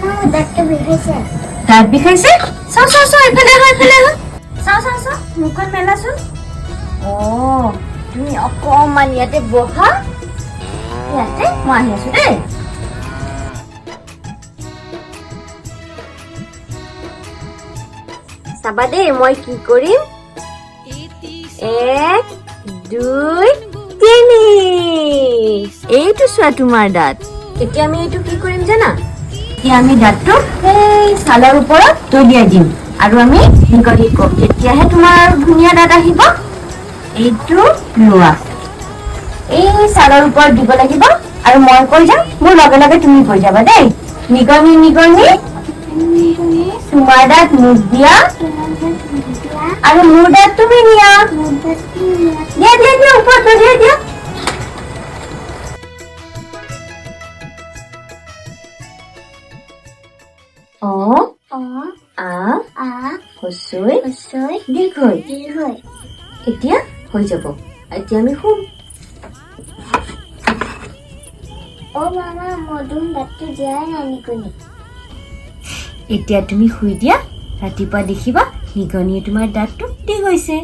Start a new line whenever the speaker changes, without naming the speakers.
মামা, মোৰ দাঁতটো বিষাইছে।
দাঁত বিষাইছে? চাওঁ চাওঁ চাওঁ, এইফালে আহা, এইফালে আহা। চাওঁ চাওঁ চাওঁ, মুখখন মেলাচোন। অ' তুমি অকণমান ইয়াতে বহা, ইয়াতে মই আহি আছো দেই। চাবা দেই মই কি কৰিম। 1, 2, 3। এইটো চোৱা তোমাৰ দাঁত। এতিয়া আমি এইটো কি কৰিম জানা? এতিয়া আমি দাঁতটো সেই ছালৰ ওপৰত দলিয়াই দিম আৰু আমি নিগনিক ক'ম, তেতিয়াহে তোমাৰ ধুনীয়া দাঁত আহিব। এইটো লোৱা, এই ছালৰ ওপৰত দিব লাগিব আৰু মই কৈ যাম, মোৰ লগে লগে তুমি কৈ যাবা দেই। নিগনি নিগনি, তোমাৰ দাঁত মোক দিয়া আৰু মোৰ দাঁত তুমি নিয়া। দিয়া দিয়া দিয়া, ওপৰত দলিয়াই দিয়া। অ,
অ,
আ,
আ,
হস্ৰৈ,
হস্ৰৈ,
দীৰ্ঘৈ।
দীৰ্ঘৈ।
এতিয়া হৈ যাব, এতিয়া আমি শুম।
অ মামা, মই দেখোন দাঁতটো দিয়াই নাই নিগনি।
এতিয়া তুমি শুই দিয়া, ৰাতিপুৱা দেখিবা নিগনিয়ে তোমাৰ দাঁতটো দি গৈছে।